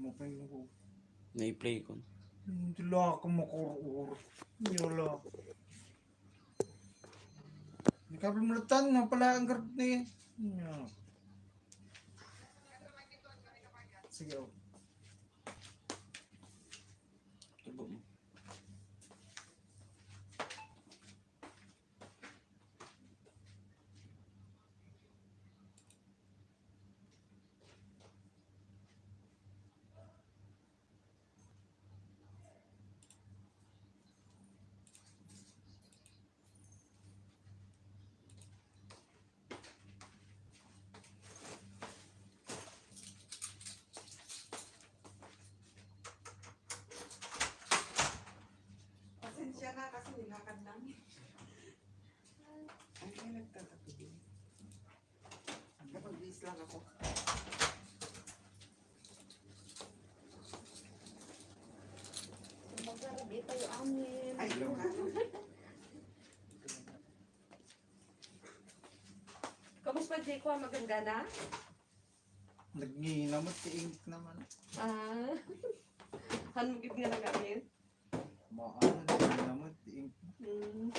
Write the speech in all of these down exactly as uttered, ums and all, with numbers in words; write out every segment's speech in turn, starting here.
Mo pa yung Nai-play ko. Hindi lang ako makurur. Yun lang. Ikaw mo lang tan, no, pala ang garap ni. Yeah. Sige, oh. Tubo mo. Pasensya na kasi nilakad namin. Ay, may nagtatabi. Nakapag-bis lang ako. Magkarabi tayo amin. Ay, yung ano. Kamusta, Jeko? Maganda na? Nagnginamat, tiingit naman. Ah. Han mo gid nga nagamit? Maano, nagnginamat, tiingit. Hmm.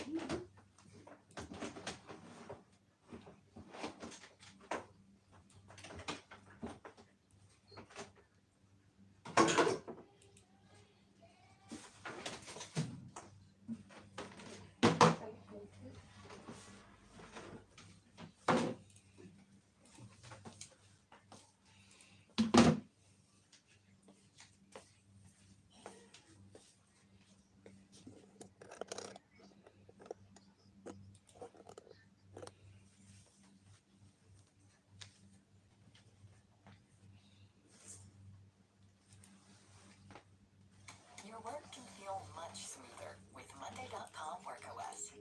Your work can feel much smoother with Monday dot com Work O S.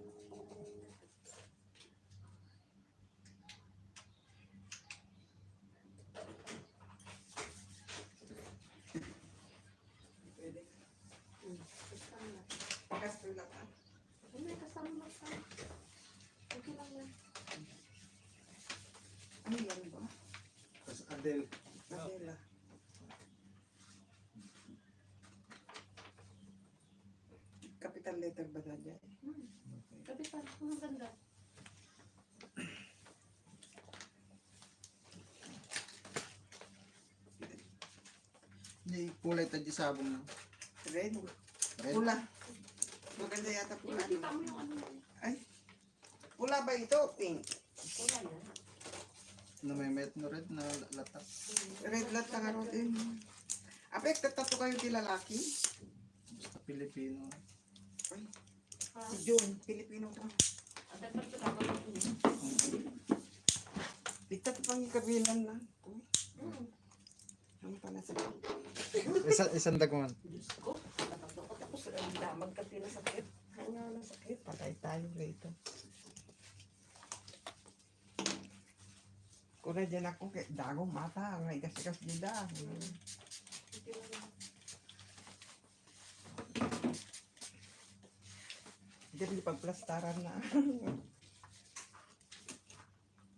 Pwede. Hmm. Basta na. Bagas ko lang, ah. Ay, may kasama ka. Okay lang yan. Ano yan ba? Tas Adel. Adela. Capital letter ba na dyan? Hmm. Capital. Ang ganda. Ni kulay ta di sabong na. Red. Red. Pula. Maganda yata pula, Ipakita no? Mo yung ano. Ay. Pula ba ito? Pink. Pula na. Namemet no red na latak. Red latak nga ron, eh. Apek, tatato kayo ti lalaki? Basta Pilipino. Ay. Si Jun, Pilipino to. Ate, pagkakabot mo. Dikta ti pangikabilan na. Uy. Mm. Ang pala sa Isa, isang dagman. Diyos ko, tapos, tapos, ang damag ka tinasakit. Ang nga nasakit. Patay tayo rito. Kuna dyan ako, kay dagom mata, nga igas-igas dida. Diyan di pagplastaran na.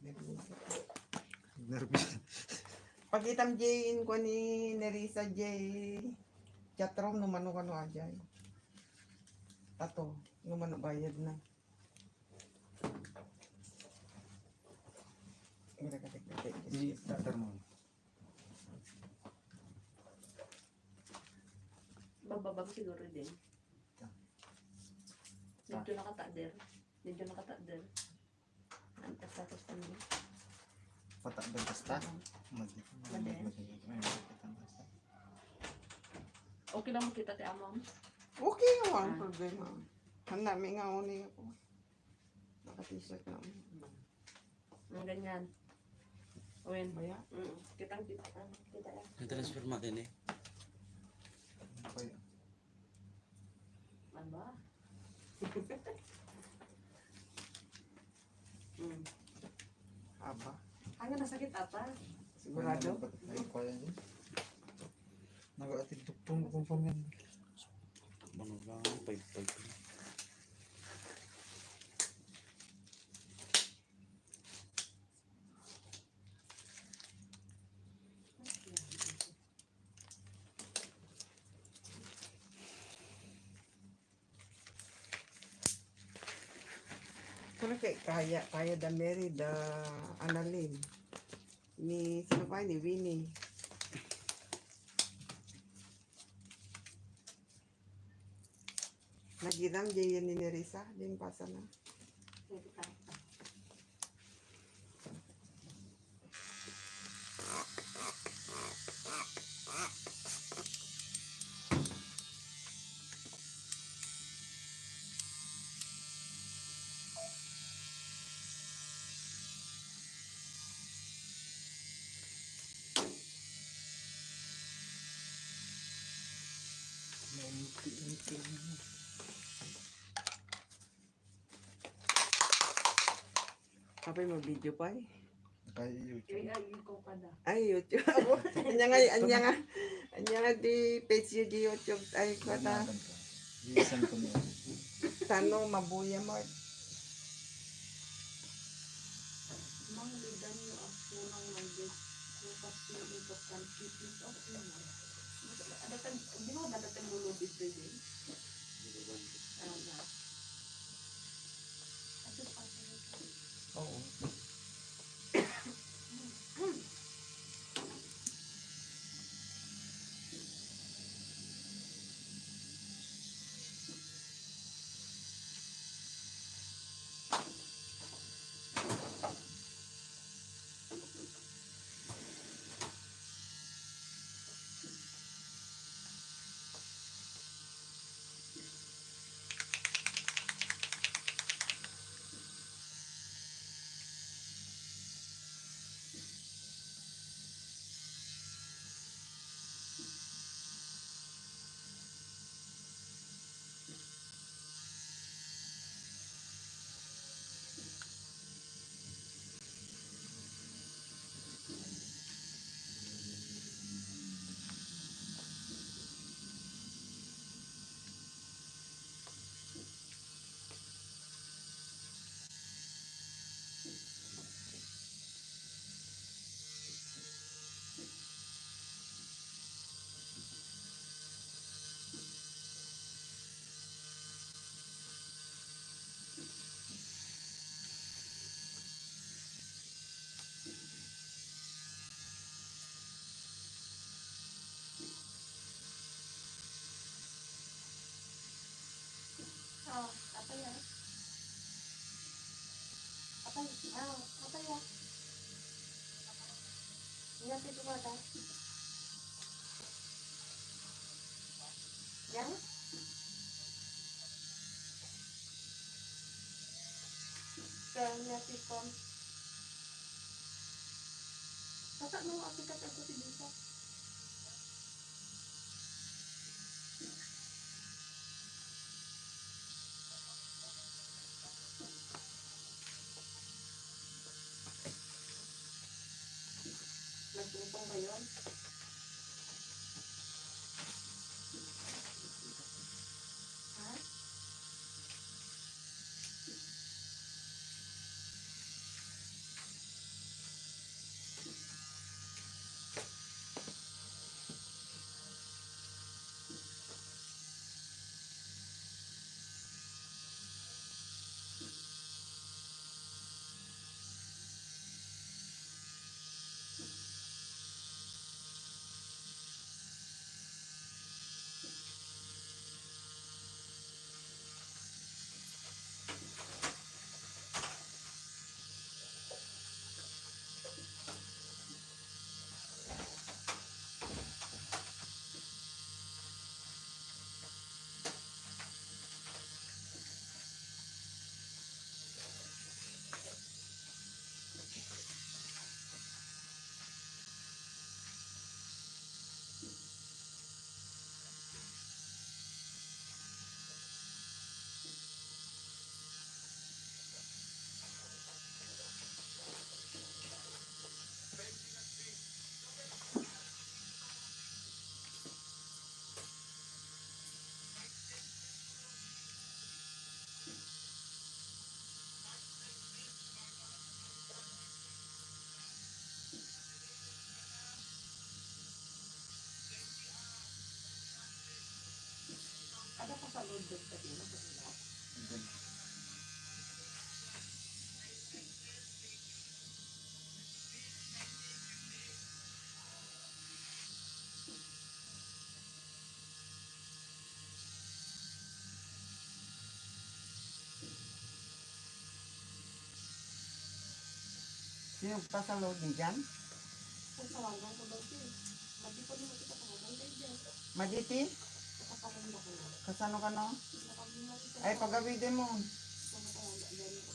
Nervous. Nervous. Pakitam Jay, in kwa ni Nerissa Jay. Chat room, no mano kano ajay. Tato, no mano bayad na. Ni starter mo. Bababag siguro din. Medyo nakatader. Medyo nakatader. Ang tastatus kami. Pata, basta. Madi. Madi. Madi. Ay, makita ang tastatus. Okay lang makita ti amam? Okay, walang problema. Ang dami nga uning ako. Naka-t-shirt na ako. Ang ganyan. Uwin. Maya. Mm. Kitang kita. Ah, kita yan. Ang transfer mo din eh. Ano ba? Mm. Aba. Ang nasakit ata. Sigurado? Ay, kaya niya. Nag-atid doktor kung pamin. Ano lang, pay-pay. Ano kay kaya, kaya da Mary, da Annalyn. Ni, sino pa? Ni Winnie. Nagiram, di yan ni Nerissa, di yung pasa na. Apay mo video pa eh. Kay YouTube. Ay, ay, ikaw ka na. Ay, YouTube. Anya nga, anya nga. Anya nga di page niyo di YouTube. Ay, kata. Nagan ka. Bisan ko mo. Tano, mabuya mo. Mang lidan niyo ako ng may des-, yung pasti yung importante, please, okay naman. Adatan, di ba, adatan lolo dito yun? Ano na? Adatan. Oo. Oh, apa ya? Apa ya? Ah, apa ya? Iya, itu ada. Yan? Kaya niya tikon. Saka nung apikat ako si Lisa. Nagtungtong ba yun? Ha? Ada pa sa load dun sa dina, sa dina. Hindi. Sino pasalod ni Jan? Ang tawagan ko daw siya eh. Madi pa naman kita tawagan kay Jan. Maditi? Nakapalan ba ko na? Kasano kano? Hindi na kami mag-isa. Ay, pagawide mo. Mga tawagan, Jan ko.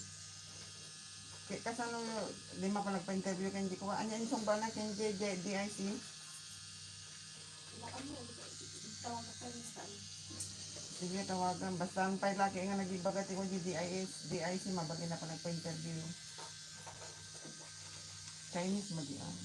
Kay kasano, di ma pa nagpa-interview kay hindi ko. Anya insong ba na kay D I C? Sige, tawagan. Basta ang pay laki nga nagibaga ti D I S, D I C, mabagin na pa nagpa-interview. Chinese, madi ang.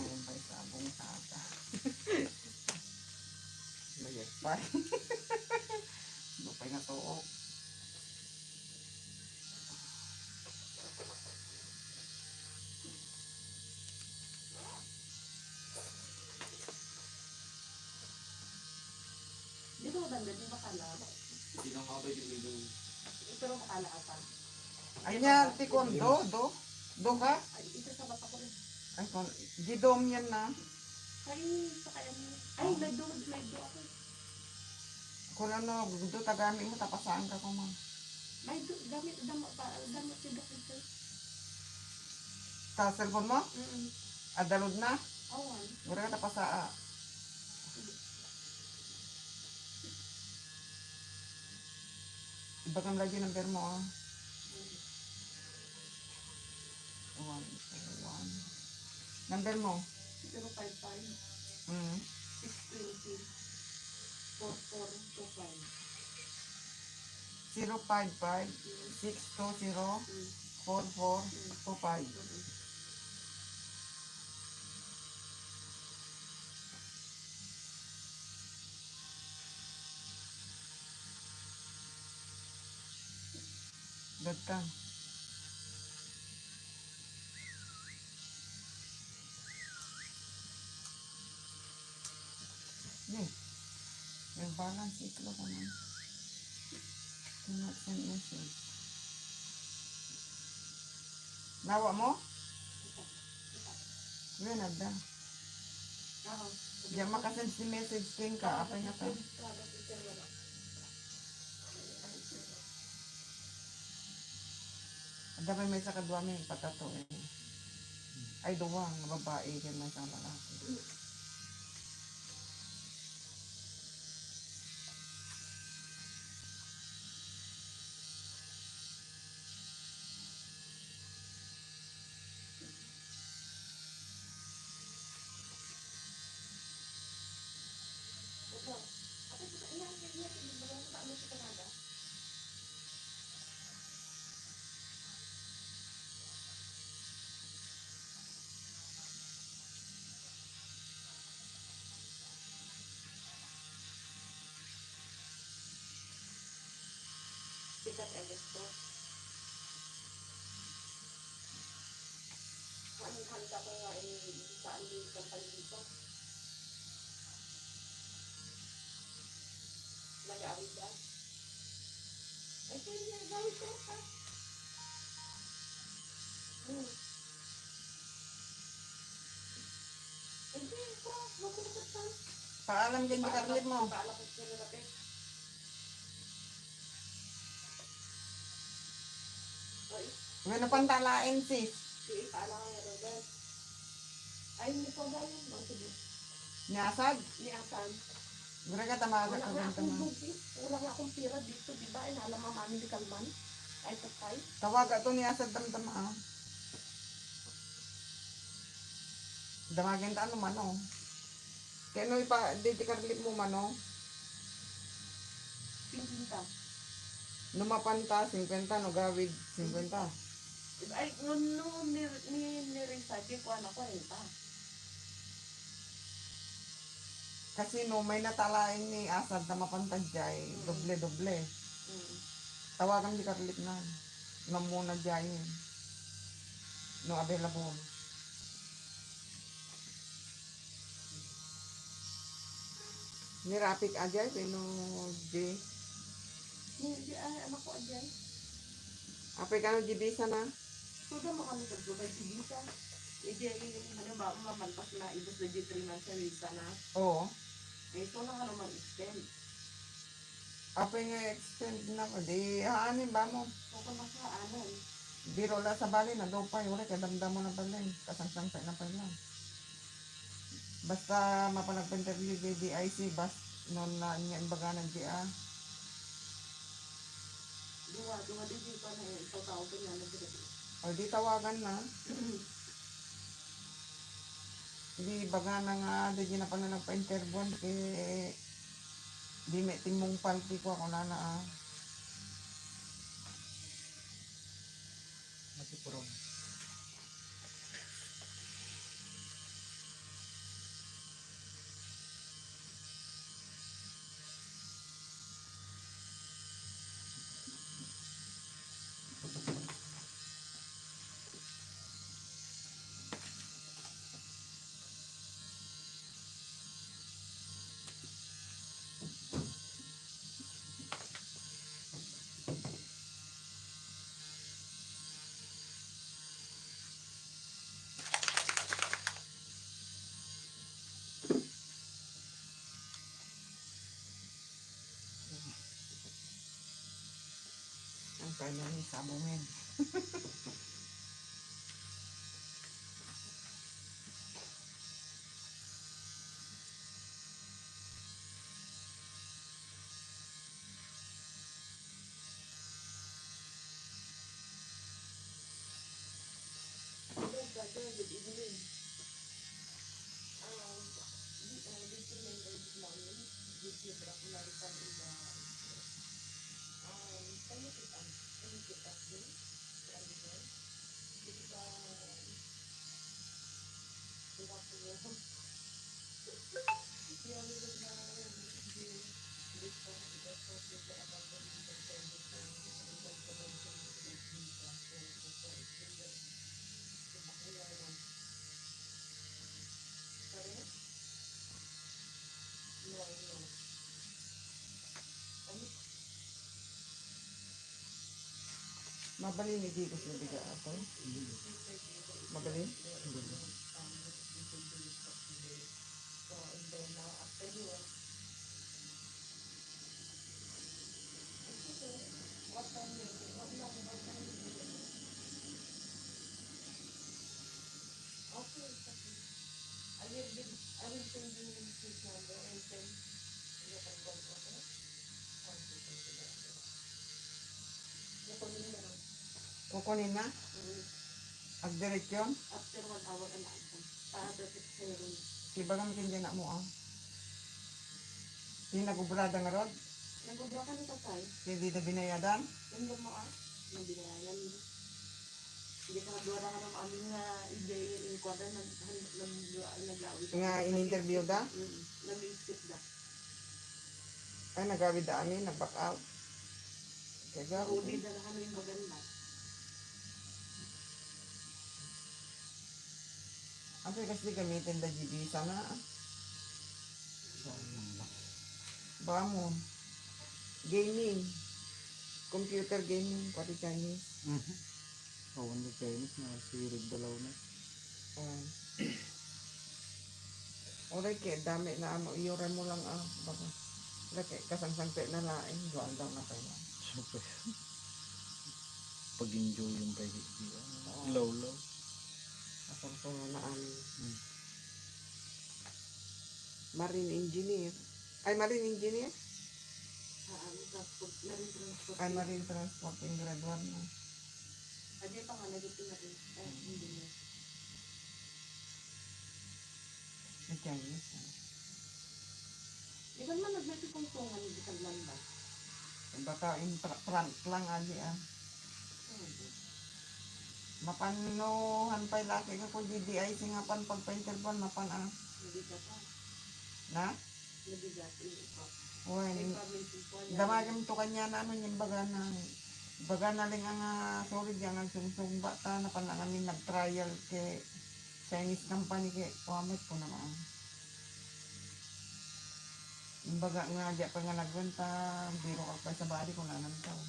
Ayan pa yung sabong tata. Mayat pa. Ano pa yung natuok? Di ba, banda, di ba kala? Hindi lang ako pwede dito. Pero makala ka pa. Anya, ti kuan, do, do? Do ka? Ay, ito sa bata ko rin. Ay, kun, gidom yan na. Ay, sa kaya mo. Ay, may do, may do ako. Kun ano, do, tagami mo, tapasaan ka kuma. May do, gamit, damo pa, damo si Doc ito. Ta cellphone mo? Mm. Adalod na? Awan. Wala ka tapasa, ah. Ibagam lagi number mo, ah. One, one. Number mo? Zero five five, Mm. six twenty, four four two five. Zero five five, six two zero, four four two five. Dagta. Ni, may balance ito ko na. Do not send message. Nawa mo? Ngayon, nagda. Oo. Diyan makasend si message king ka. Apay nga ka. Ada may may sa kadua may patato eh. Ay, duwa nga babae, kaya may sa lalaki. Sikat ay gusto. Ang handa ko nga, eh, saan yung kampanya dito? Nag-aawit ka? Ay, pwede na, gawin ko pa. Hmm. Hindi, bro, makulukot ka. Paalam din ni Carlet mo. Paalam ko sa'yo, Rafe. Oy. May napantalain, sis. Si ipaalam ko, Robert. Ay, hindi pa ba yun? Oh, sige. Ni Asad? Ni Asad. Gura ka tamaga. Wala ka nga akong tama. Bugi. Wala nga akong pira dito, di ba? Ay, alam mo, mami, di kalman. Ay, patay. Tawaga to ni Asad, damdama, ah. Damagen ta, ano man, oh. Kaya no, ipa, di, di karlip mo man, oh. Singkwenta. No mapanta, singkwenta, no gawid, singkwenta. Ay, no, no, ni, ni, ni Risa, di ko, ano, kwarenta. Kasi no, may natalain ni Asad na mapantad jay, mm, doble-doble. Mm. Tawagan di karlip na. Namuna jay. No available. Nirapik a jay, wenno G? Ni, di, ay, anak ko, a jay. Apay kano G visa na? Suda mo kami sa Dubai, si visa. Idiay, ano ba, mamantas na, ibus na di three months na visa na. Oo. Eh, so na nga naman extend. Apay nga extend na, di, haanin ba mo? Ako na sa anan. Biro la sa bali na, dupay, uli, kadamdamo na pala eh. Kasangsangpay na pala. Basta mapanagpa-interview di D I C, bas, non na niya imbaganan di ah. Duwa, duwa di di pa na eh, ikaw tao ka niya, nagdadali. O, di tawagan na. Di baga na nga, di na pala nagpa-interview, kay di may timungpal, ti kua ko na na, ah. Matipuron. Ang kanya ni sabungan. Hello, brother. Good evening. Um, di, uh, did you remember this morning? Did you drop my phone in the, um, can you pick up? Can you pick up, please? From the phone? Because, um, Mabalin idi ko sinabihan ato. Mabalin? Okay, it's okay. I will give, I will send you his number and then you can call, okay? Kukunin na lang. Kukunin na? Mm. Agdiretso? After one hour and a half. Para perfect sa'yo rin. Ibagam ken di anak mo, ah. Di nagubra da ngarud? Nagubra ka na, tatay. Di, di da binayadan? Hindi mo, ah. Hindi binayadan. Hindi ka nagduwa na nga ng amin nga hindi inquadra, nag-, nag-, nag-, naglawig. Nga in-interview da? Mm, nag-exit da. Ay, nagawid da amin, nag-back out. Kaya Udi gawid. Da na kami yung maganda. Ang pikas di gamitin da G B sana. Saan lang ba? Baka mo. Gaming. Computer gaming, pati Chinese. Mhm. Awan na Chinese na sirig dalaw na. Oh. Oray ke, dami na amo, iyuray mo lang, ah, baga. Laki, kasangsangpet na laeng, dual daw na tayo. Siyempre. Pag-enjoy yung tayo, di, ah, Oo. Lawlaw. Asal ko na, ano. Hmm. Marine engineer. Ay, marine engineer? Ah, ano, transport, marine transport. Ay, marine transport, yung grade one na. Adi pa nga, naging pinatay. Ay, hindi na. Sa Chinese, ah. Di ba naman nagmay pipungtungan ni Bisag Lamba? Baka in fra-, front lang, adi, ah. Hindi. Mapanuhan pa'y laki ka kung D D I C nga pan pagpa-interview, mapan, ah. Hindi ka pa. Na? Nabigat, hindi pa. Wen, ay, pa, may sipon, damagan to kanya na, ano, yung baga na, Baga naleng nga, sorry, diak nga agsungsungbat ta napan lang amin nag-trial ket Chinese company ket wa met ko naman. Imbaga nga diak pay nga nagwen ta biro ka pay sa bali ko nanantaw.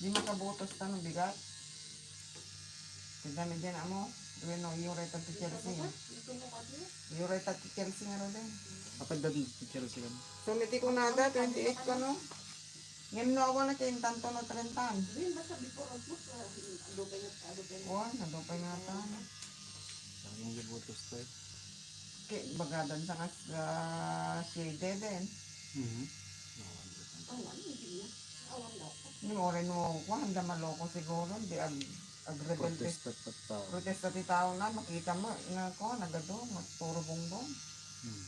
Di makabutos ta no bigat. Tignan mi diyan, amo. Bueno, iyuray ta ti Chelsea. Iyuray ta ti Chelsea nga, Roden. Apay da ti Chelsea kan? So, miti ko nada, twenty-eight ka, no? Ngem no, awan na kayo intanto no trenta. Hindi, basta before of course, ah, adupay na, adupay na. Wan, adupay na ta. Ang gibutos tayo. Kay bagadan sa kas, ah, shade din. Mhm. Awan, hindi na. Awan daw. Ni oray no, kuan, da maloko siguro, di ag-, agrebelde. Protesta ta tao. Protesta ti tao na, makita mo, nga ko, nagado, nga puro bongbong. Hmm.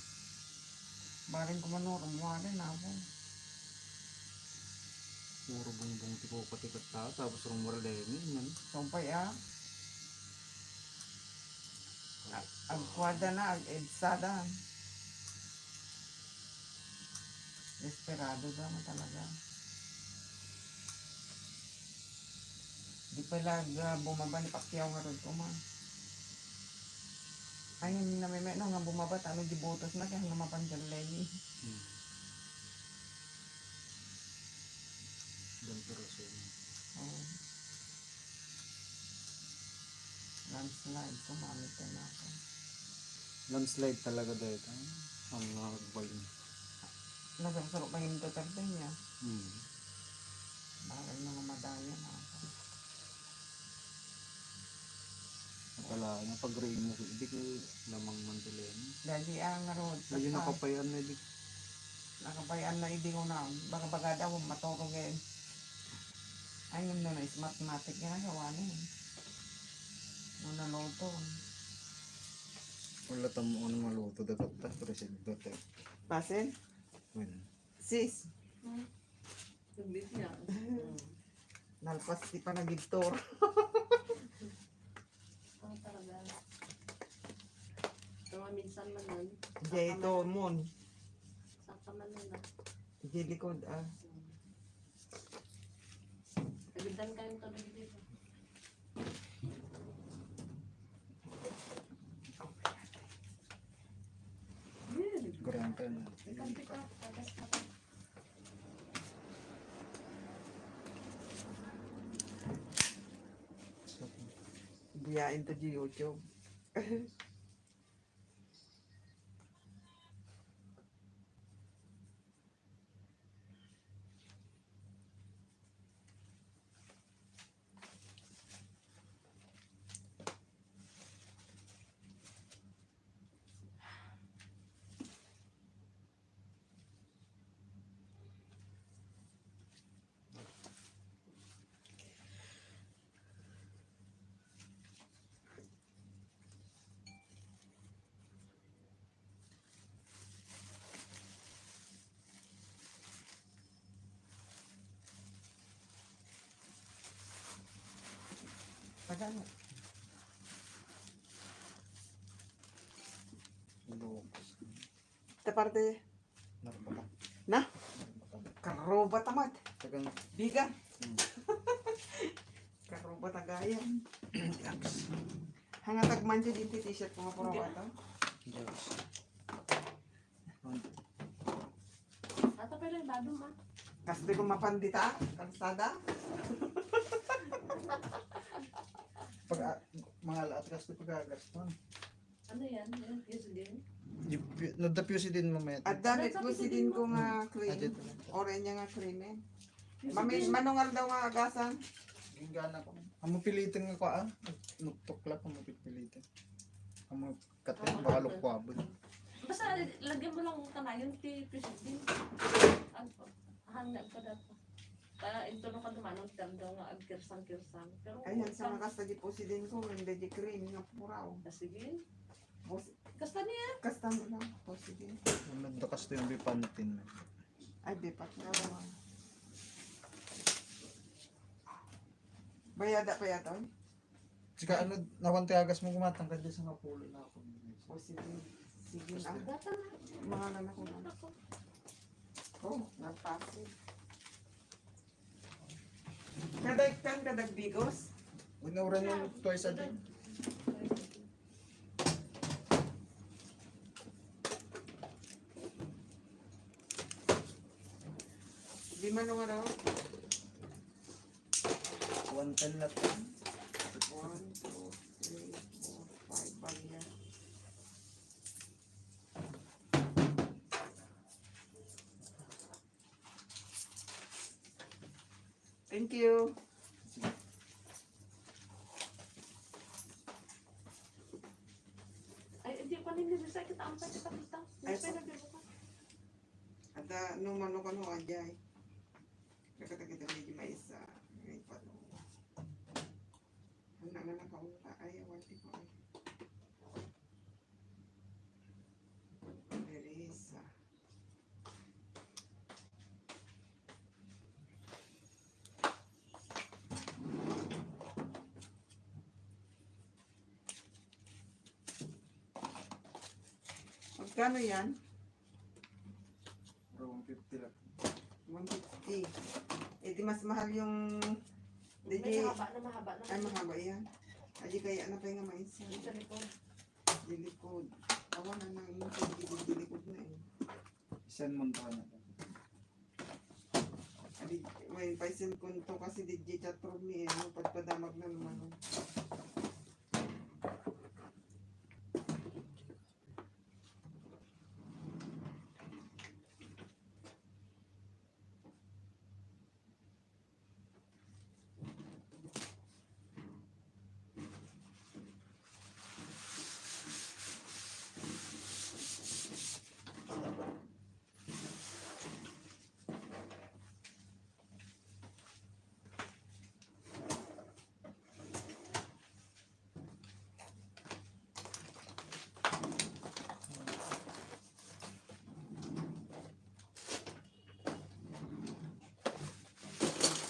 Bareng ko manuro, muwari na ako. Puro bongbong ti kuko ti ket tao, tapos rumura Lenny, man. Sumpay, ah. A-, agkuada na, ag-edsada. Desperado da mo talaga. Di pala ga bumaba ni Pacquiao nga rod ko, ma. Ay, namemeno nga bumaba, tano di botos na, kaya nga mapanjal Lenny. Hmm. Don Peroso. Oo. Landslide, gumamit ka na ako. Landslide talaga dahil ang, ang mga balon. Nasarap-sarap pa yung Duterte niya. Hmm. Bakit mga madaya na ako? Akala nga pag-rain mo, hindi ko lamang man tuloy. Dahil ang road, Ayun, basta nakapayan na, di. Nakapayan na, hindi ko na, baga-baga daw, maturog eh. Ay, yun na, na-smartmatic nga, gawa na eh. Nung naluto. Wala tamo ano maluto, dapat ta, presidente. Pasin? Well. Sis. Hmm. Saglit nga. Nalpas ti panagibtor. Ang talaga. Ito nga minsan man nun. Jay to, Mon. Saan ka man nun, ah? Jay likod, ah. Hmm. Tagidan kayo ito, dito. Grabe na. Pikan-pikan, tagas-tagas. Biyain to di YouTube. Tagaan mo. Ilocos. Ta parte. Narbakan. Na? Narbakan. Karuba tamat. Tagang. Bigan. Hmm. Karuba tagayan. Hanga tagmanju din ti t-shirt ko nga puro Hindi. Ato. Jokes. Ato pala yung bado, ma. Kasi ko mapandita, kalsada. Pag, ah, mga lahat kasi pagkagaston. Ano yan? Yan, Fusidin? Nadda Fusidin mamaya. Adda met Fusidin ko nga cream. Ah, dito. Orange nga cream eh. Fusidin. Mami, manungal daw nga agasan. Ginggana ko. Amo pilitin nga kuan. Nuktok lang, amo pipilitin. Amo katin, baka lukwabon. Basta lagyan mo lang kanayon ti Fusidin. Kirsang-kirsang. Pero ayan, sa kasta di Posidin ko, hindi di cream, nga puraw. Ah, sige. Bus-, kasta niya? Kasta mo lang, Posidin. Ano, da kasta yung bipantin. Ay, bipat na naman. Bayada pa yata, eh. Sika, ano, nawan ti agas mo gumatang ka dyan sa nga pulo na ako. O, sige. Sige na. Basta. Mga anak ko na. Oh, nagpasig. Kadag kan, kadag bigos? Una, ura yung twice a day. Di man nga daw. One ten na to. One, two, three, four, five bagya. Thank you. Ay, hindi pa rin nila sa kita ang pagkakita. Ay, sa ada, no, mano ka, no, ajay. Kakita-kita medyo maisa. Ay, paano? Ang nangangakaunta. Ay, awan, di ko, ay. Teresa. Magkano yan? Pero one fifty lang. One fifty. Eh, di mas mahal yung, di, di, mahaba na, mahaba na. Ay, mahaba yan. Ay, di kaya na pa yung mainsan. Yung sa likod. Di likod. Awan na nang yung sa likod, di likod na eh. Isan mo to, ano? Adi, may paisin kunto kasi di chat room ni, ano, pagpadamag na naman.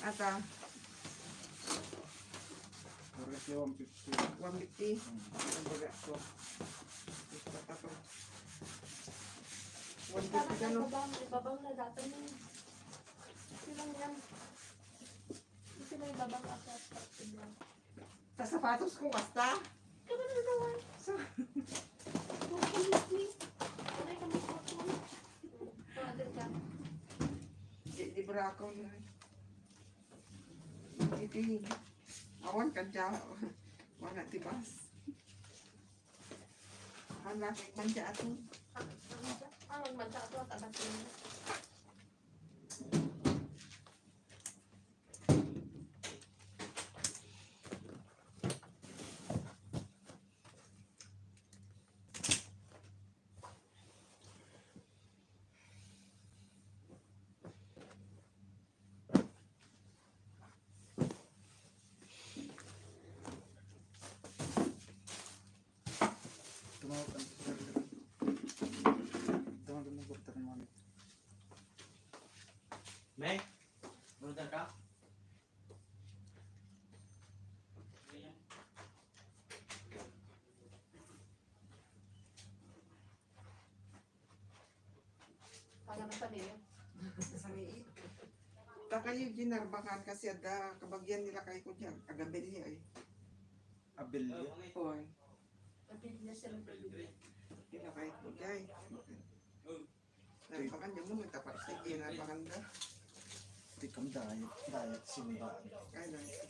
Ata. Puro siya one fifty. One fifty. Hmm. Ang baga ko. Ito, ito. One fifty ka, no? Ibabang, ibabang na dati mo. Ito lang yan. Ito lang ibabang ako. Sa sapatos ko, basta. Kamu na naman. Sa Ano yung kamay ko? Father ka. Di, di brako na. Iti. Awan ka dyan. Wala ti bas. Ang laki man dyan ato. Ang, ang, ang man sa ato, tabat mo. Tumawag ka. Tumawag mo, doktor mo. May? Order ka? Kaya na sa niya. Sa niya. Takayo, ginarbakan kasi ada kabagian nila kay ko dyan. Agabelya eh. Abelya? Oy. Abelya sila. Nila kay ko dyan. Narbakan niya mo, nagtapat sa ginarbakan da. Tikam diet, diet simba. Ay, diet.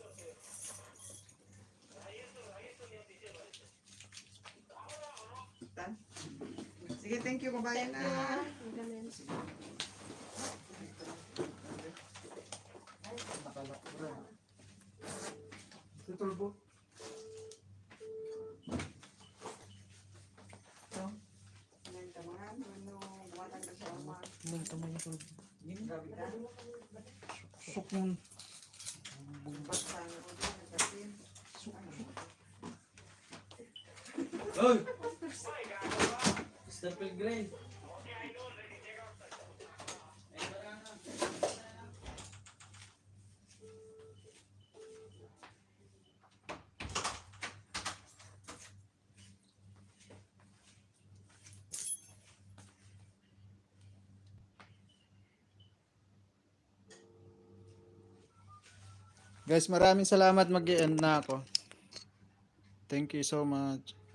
Tan? Sige, thank you, kabayan. Thank you, ah. Ang galing. Ito, turbo. Ito. Neng, tama nga, ano, buwatan ka sa uma. Neng, tama yung turbo. Grabe ka. Sukun. Basta, Hoy! Mister Pilgrim. Guys, maraming salamat. Mag-i-end na ako. Thank you so much.